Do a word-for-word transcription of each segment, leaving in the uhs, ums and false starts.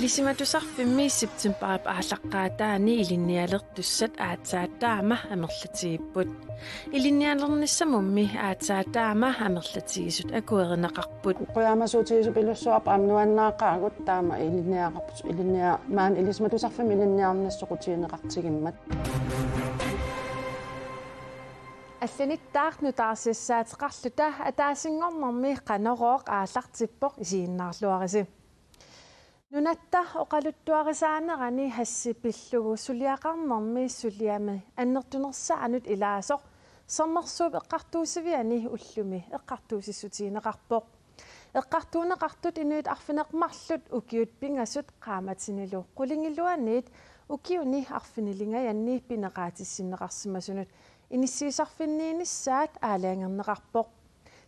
Ilisimatusarfimmi septembarip aallaqqaataani ilinnialertussat aatsaat taama amerlatigipput. Ilinnialernissamummi aatsaat taama amerlatigisut akuerineqarput. Qujaamasuutigisut pilussuarput aamma nuannaaqaagut taama ilinniaqarput ilinnia-, maani ilisimatusarfimmi ilinniarnissaq soqutigineqartigimmat. Allanittaaq nutaarsiassaateqarluta ataasinngornermi Qanorooq aallartippoq, isiginnaarluarisi. Nunatta oqaluttuarisaanerani hashi pillugu suliaqarnermi suliami annertunersaanut ilaasoq Sermersuup eqqartuussiviani ullumi eqqartuussissutigineqarpoq. Eqqartuunneqartut inuit arfineq-marluk ukiut pingasut qaammatinilu qulingiluaniit ukiuni arfinilingajanni pineqaatissinneqarsimasunut inissiisarfinniinissaat aalajangerneqarpoq.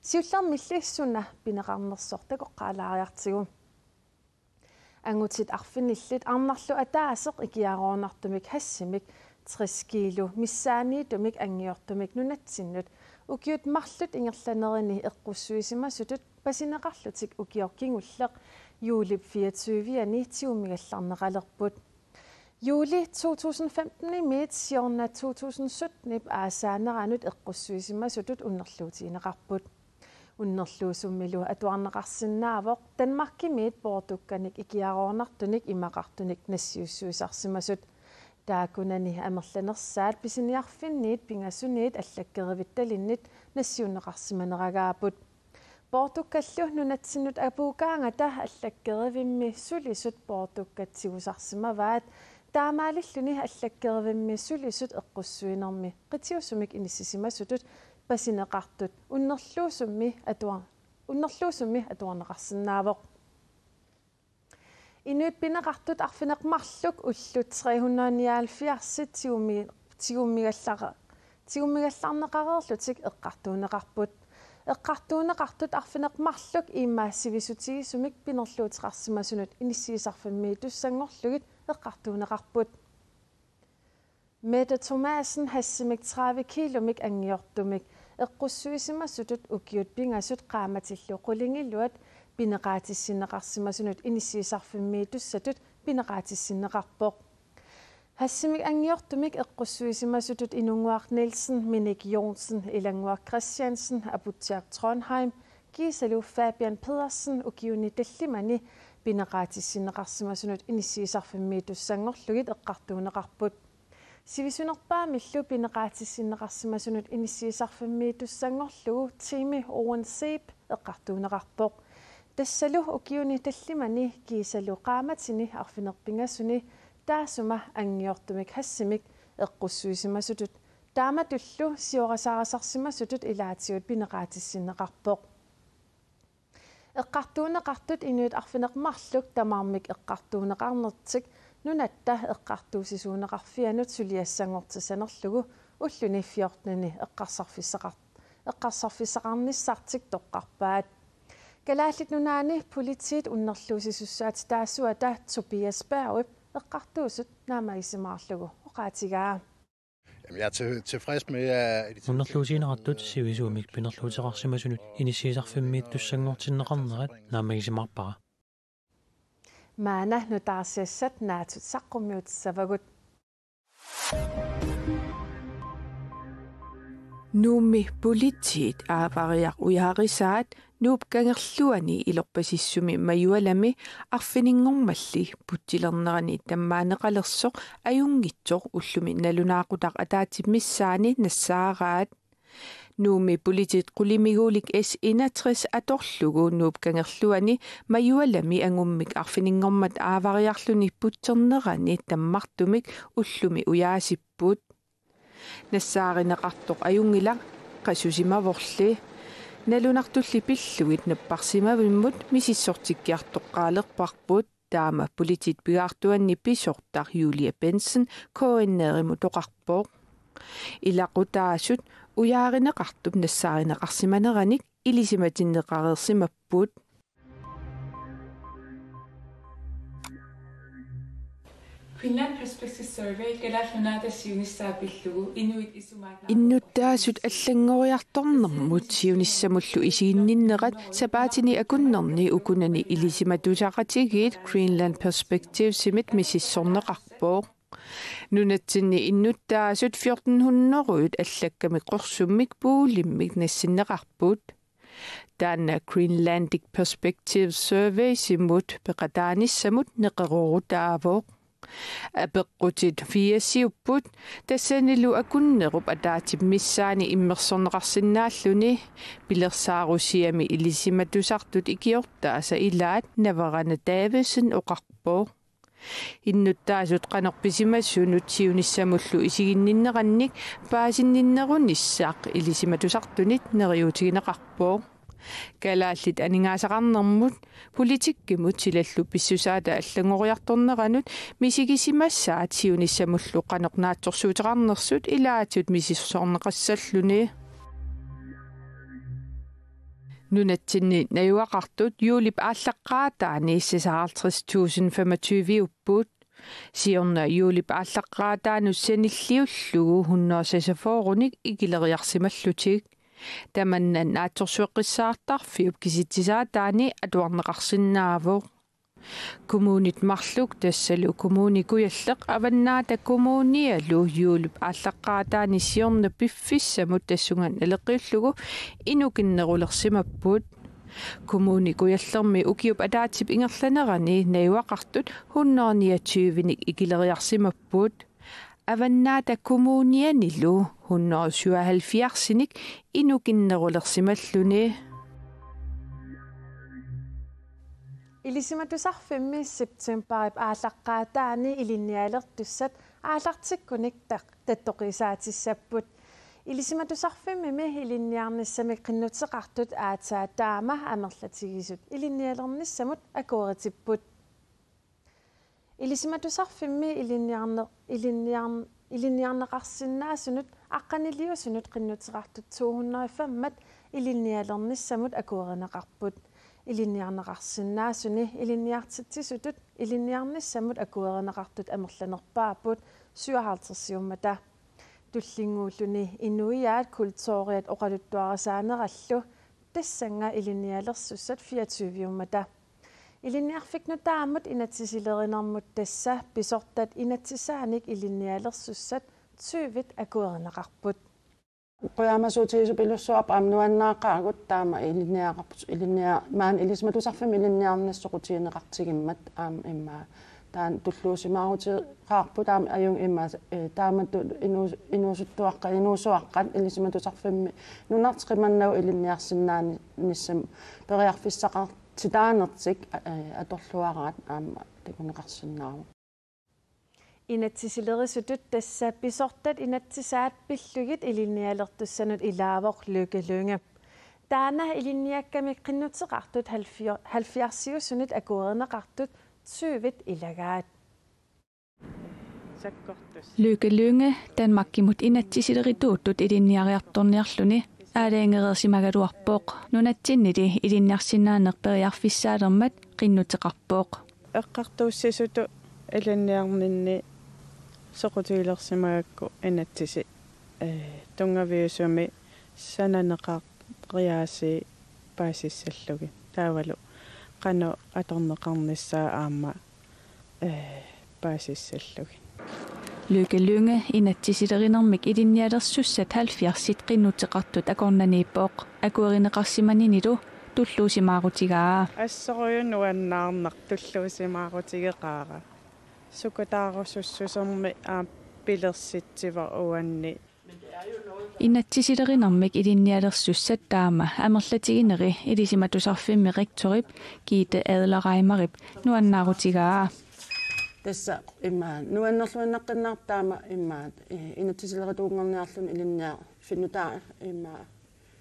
Siullermilli suna pineqarnersoq takoqqaalaariartigu. Angutit arfinillit arnarlu ataaseq ikiaroornartumik hashimik tres kiilu missaanniitumik anngiortumik nunatsinnut ukiut marluk ingerlanerini eqqussuisimasutut pasineqarlutik ukioq kingulleq juulip fireogtyve-ani tigummigallarneqalerput. Juuli to tusind femten-imiit siorna to tusind sytten-ip aasaaneranut eqqussuisimasutut unnerluutigineqarput. Unnerluusummilu atuarneqarsinnaavoq Danmarkimiit poortukkanik ikiaroornartunik imaqartunik nassiussuisarsimasut. Taakkunani amerlanersaat pisiniarfinniit pingasuniit allakkerivittalinnit nassiunneqarsimaneragaapput. Poortukkallu nunatsinnut apuukkaangata allakkerivimmi sulisut poortukkat tigusarsimavaat, taamaalilluni allakkerivimmi sulisut eqqussuinermi qitiusumik inissisimasutut pasineqartut unnerluusummi atuar-, unnerluusummi atuarneqarsinnaavoq. Inuit pineqartut arfineq-marluk ullut tre hundrede nioghalvfjerds tigummi-, tigummigallara-, tigummigallarneqareerlutik eqqartuunneqarput. Eqqartuunneqartut arfineq-marluk iima sivisutigisumik pinerluuteqarsimasunut inissiisarfimmiittussanngorlugit eqqartuunneqarput. Mette Thomassen hashimik tredive kiilumik anngiortumik eqqussuisimasutut ukiut pingasut qaammatillu qulingiluat pineqaatissinneqarsimasunut inissiisarfimmiittussatut pineqaatissinneqarpoq. Hashimik anngiortumik eqqussuisimasutut Inunnguaq Nielsen, Minik Johnsen, Ilannguaq Christiansen, Aputsiaq Trondheim, kiisalu Fabian Pedersen ukiuni tallimani pineqaatissinneqarsimasunut inissiisarfimmiittussanngorlugit eqqartuunneqarput. Sivisunerpaamillu pineqaatissinneqarsimasunut inissiisarfimmiittussanngorlugu Team Owen Zeeb eqqartuunneqarpoq. Tassalu ukiuni tallimani kiisalu qaammatini arfineq-pingasuni taassuma anngiortumik hashimik eqqussuisimasutut taamatullu siorasaarasarsimasutut ilaatigut pineqaatissinneqarpoq. Eqqartuunneqartut inuit arfineq-marluk tamarmik eqqartuunneqarnertik Nunatta Eqqartuussisuuneqarfianut suliassanngortissanerlugu ulluni fjorteni eqqarsarfissaqar-, eqqarsarfissaqarnissartik toqqarpaat. Kalaallit Nunaanni Politiit unnerluussisussaatitaasuata Tobias Bergip eqqartuusut naammagisimaarlugu oqaatigaa. Jamen, jeg er til, tilfreds med, at Unnerluussineqartut sivisuumik pinerluuteqarsimasunut inissiisarfimmiittussanngortinneqarnerat naammagisimaarpara. Maanna nutaarsiassat naatut saqqummiutissavagut. Nuummi politiit aavariaq ujaarisaat Nuup Kangerluani ilorpasissumi Majualami arfininngormalli putsilernerani tammaaneqalersoq ajunngitsoq ullumi nalunaaqutaq ataatsip missaani nassaaraat. Nuummi politiit qulimiguulik S enogtres atorlugu Nuup Kangerluani Majualami angummik arfininngormat aavariarluni putsernerani tammartumik ullumi ujaasipput. Nassaarineqartoq ajunngilaq, qasusimavorli. Nalunartulli pillugit napparsimavimmut misissortikkiartoqqaalerparput. Taama politiit pigaartuanni pisortaq Julie Bentzen K N R-imut oqarpoq. Ilaqutaasut ujaarineqartup nassaarineqarsimaneranik ilisimatinneqareersimapput. Greenland Perspective Survey Kalaallit Nunaata siunissaa pillugu inuit isumaat innuttaasut allanngoriartornermut siunissamullu isiginninnerat sapaatini akunnerni ukunani ilisimatusaqatigiit Greenland Perspectivesimit misissorneqarpoq. Nunatsinni innuttaasut fjorten hundrede allakkamik qorsummik puulimmik nassinneqarput. Taanna Greenlandic Perspective Surveysimut peqataanissamut neqeroorutaavoq. Apeqqutit firsiupput, tassanilu akunnerup ataatsip missaani immersorneqarsinnaalluni, pilersaarusiami ilisimatusartut ikiortaasa ilaat Navarana Davidsen oqarpoq. Innuttaasut qanoq pisimasunut siunissamullu isiginninnerannik paasinninnerunissaq ilisimatusartunit neriuutigineqarpoq. Kalaallit aningaasaqarnermut, politikkimut silallu pissusaata allanngoriartorneranut misigisimasaat siunissamullu qanoq naatsorsuuteqarnersut ilaatut misissorneqassalluni. Nunatsinni najugaqartut juulip aallaqqaataani seksoghalvtreds tusind femogtyve-upput. Siorna juulip aallaqqaataanut sanilliullugu hundrede seksogfyrrenik ikileriarsimallutik. Tamanna Naatsorsueqqissaartarfiup kisitsisaataani atuarneqarsinnaavoq. Kommunit marluk, tassalu Kommune Kujalleq Avannaata Kommunialu juulip aallaqqaataani siorna piffissamut tassunga naleqqiullugu inukinnerulersimapput. Kommune Kujallermi ukiup ataatsip ingerlanerani najugaqartut hundrede niogtyvenik ikileriarsimapput. Avannaata Kommunianilu hundrede syvoghalvfjerdsinik inukinnerulersimalluni. Ilisimatusarfimmi septembarip aallaqqaataani ilinnialertussat aallartikkunik taq-, tattoqiisaatissapput. Ilisimatusarfimmimi ilinniarnissamik qinnuteqartut aatsaat taama amerlatigisut ilinnialernissamut akueritipput. Ilisimatusarfimmi ilinniarne-, ilinniarn-, ilinniarneqarsinnaasunut aqqaniliusunut qinnuteqartut to hundrede og fem-at ilinnialernissamut akuerineqarput. Ilinniarneqarsinnaasuni ilinniartitsisutut ilinniarnissamut akuerineqartut amerlanerpaapput syvoghalvtredsiummata. Tullinnguulluni inuiaat kulturiat oqaluttuarisaanerallu tassannga ilinnialersussat fireogtyveummata. Ilinniarfik nutaamut inatsisilerinermut tassa pisortat inatsisaanik ilinnialersussat tyvit akuerineqarput. Qujaamasuutigisoq pilussuarput aamma nuannaaqaagut taama ilinniaqarput ilinnia-, maani ilisimatusarfimmi ilinniarnissaq soqutigineqartigimmat aamma immaqa taanna tulluusimaaruteqarput aamma ajunngilaq immaqa, eh, taamatut inuus-, inuusuttuaqqat, inuusuaqqat ilisimatusarfimmi nunarput qimannagu ilinniarsinnaanissami periarfissaqartitaanertik, eh, atorluaraat aamma takuneqarsinnaavoq. Inatsisilerisutut tassa pisortat inatsisaat pillugit ilinnialertussanut ilaavoq Lykke Lynge. Taanna ilinniakkamik qinnuteqartut halvfjer-, halvfjerdsiusunit akuerineqartut tyvit ilagaat. Lykke Lynge Danmarkimut inatsisilerituutut ilinniariartorniarluni aalajangereersimagaluarpoq nunatsinnili ilinniarsinnaaneq periarfissaalermat qinnuteqarpoq. Eqqartuussisutut ilinniarninni soqutigilersimagakku inatsisit, eh, tunngaviusumi sananeqariaaseq paasissallugit. Taavalu qanoq atorneqarnissaa aamma, eh, paasissallugit. Lykke Lynge inatsisilerinermik ilinnialersussat halvfjerdsit qinnuteqartut akornanniippoq akuerineqarsimaninilu tulluusimaarutigaa. Assorujussuaq nuannaarnaq tulluusimaarutigeqaara. Sukataarusussusermi aamma pilersitsivoq uanni. Inatsisilerinermik ilinnialersussat taama amerlatigineri ilisimatusarfimmi rektorip Gitte Adler-Reimerip nuannaarutigaa. Tassa immaqa nuannerluinnaqqinnaarpoq taama immaqa, eh, inatsisilerituunngorniarluni ilinniarfik nutaaq immaqa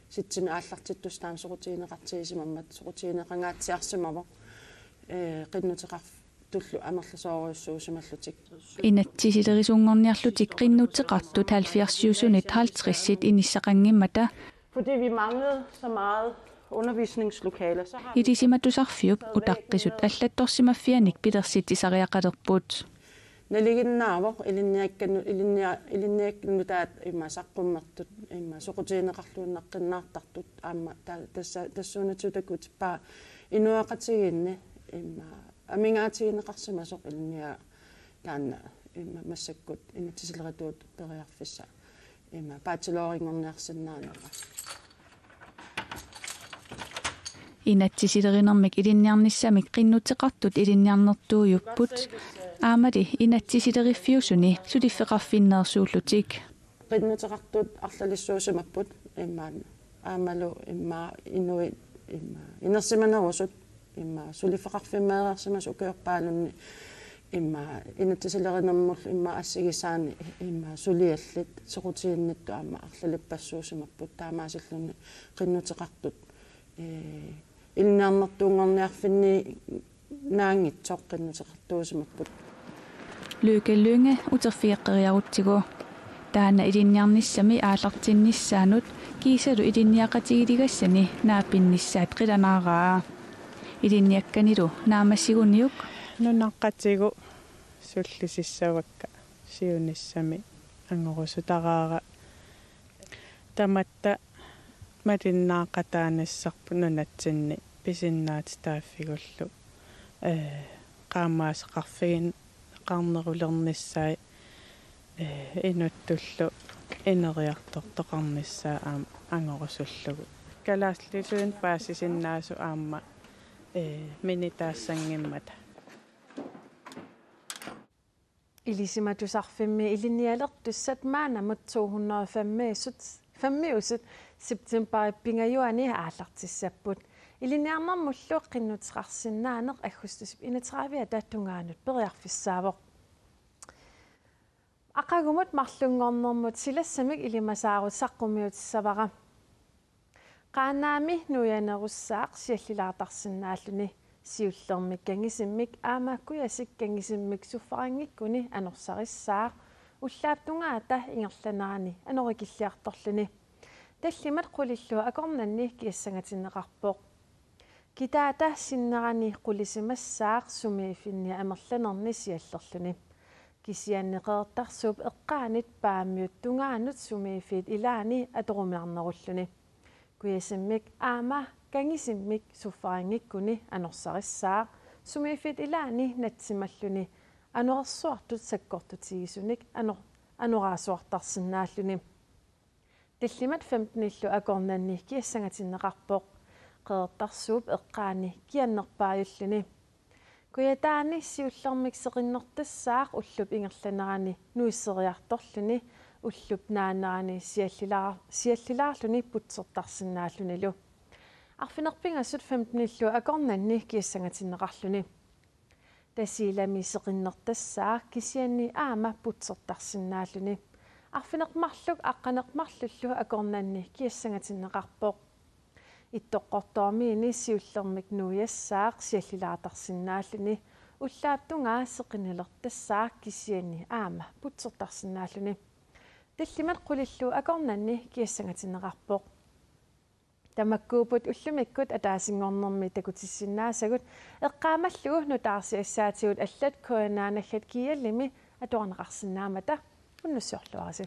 sitsimi aallartittussat taama soqutigineqartigisimammat soqutigineqangaatsiarsimavoq, eh, qinnuteqartullu amerlasoorujussuusimallutik. Inatsisilerisuunngorniarlutik qinnuteqartut halvfjerdsiusunit halvtredsit inissaqanngimmata. Fordi vi manglede så meget undervisningslokaler, så har vi ilisimatusarfiup utaqqisut allattorsimaffiannik pilersitsisariaqalerput. Nalinginnaavoq ilinniakkannut, ilinnia-, ilinniakkannut taava immaqa saqqummertut, immaqa soqutigineqarluinnaqqinnaartartut, aamma ta-, tassa, tassuunatsigut takutippaa inuiaqatigiinni, immaqa amigaatigineqarsimasoq ilinniagaq taanna, immaqa massakkut inatsisilerituut periarfissat, immaqa bachelorinngorniarsinnaaneq. Inatsisilerinermik ilinniarnissamik qinnuteqartut ilinniarnertuujupput. Aammali inatsisileriffiusuni suliffeqarfinneersuullutik. Qinnuteqartut arlalissuusimapput immaqa aammalu immaqa inuit immaqa inersimanerusut immaqa suliffeqarfimmeereersimasut ukiorpaalunni immaqa inatsisilerinermullu immaqa assigisaani immaqa suliallit soqutiginnittut aamma arlalippassuusimapput taamaasilluni qinnuteqartut, ee, ilinniarnertuunngorniarfinni naanngitsoq qinnuteqartuusimapput. Lykke Lynge uterfigeqqeriarutsigu. Taanna ilinniarnissami aallartinnissaanut kiisalu ilinniaqatigiligassani naapinnissaat qilanaaraa. Ilinniakkanilu naammassiguniuk. Nunaqqatigut sullisissavakka siunissami angorusutaraara. Tamatta malinnaaqataanissarput nunatsinni pisinnaatitaaffigullu, ee, qaammaasaqarfigineqarnerulernissaat, ee, inuttullu ineriartortoqarnissaat aamma angorusullugu. Kalaallit Nunaanni paasisinnaasut aamma, ee, minitaassanngimmata. Ilisimatusarfimmi ilinnialertussat maannamut to hundrede og fem-iusut, fem-iusut septembarip pingajuani aallartissapput. Ilinniarnermullu qinnuteqarsinnaaneq aggustip enogtredive-ata tungaanut periarfissaavoq. Aqagumut marlunngornermut silassamik ilimasaarut saqqummiutissavara. Qaannaami nuianerussaaq siallilaartarsinnaalluni, siullermik kangisimmik aamma kujasik kangisimmik suffaranngikkuni anorsarissaaq, ullaap tungaata ingerlanerani anorikilliartorluni. Tallimat qulillu akornanni kiassangatinneqarpoq. Kitaata sinnerani qulisimassaaq sumiiffinni amerlanerni siallerluni. Kisianni Qeqertarsuup eqqaanit Paamiut tungaanut sumiiffiit ilaanni atoruminarnerulluni. Kujasimmik aamma kangisimmik suffaranngikkuni anorsarissaaq, sumiiffiit ilaanni natsimalluni anorersuartut sakkortutigisunik ano-, anoraasuartarsinnaalluni. Tallimat femtenillu akornanni kiassangatinneqarpoq. Qeqertarsuup eqqaani kiannerpaajulluni. Kujataani siullermik seqinnertassaaq ullup ingerlanerani nuisseriartorluni, ullup naanerani siallilaa-, siallilaarluni putsertarsinnaallunilu. Arfineq-pingasut femtenillu akornanni kiassangatinneqarluni. Tasiilami seqinnertassaaq kisianni aamma putsertarsinnaalluni. Arfineq-marluk aqqaneq-marlullu akornanni kiassangatinneqarpoq. Ittoqqortoormiini siullermik nuiassaaq siallilaartarsinnaalluni, ullaap tungaa seqinilertassaaq kisianni aamma putsertarsinnaalluni. Tallimat qulillu akornanni kiassangatinneqarpoq. Tamakkuupput ullumikkut ataasinngornermi takutissinnaasagut, eqqaamallugu nutaarsiassaatigut allat K N R naggat G L-imi atorneqarsinnaammata. Unnussiorluarisi.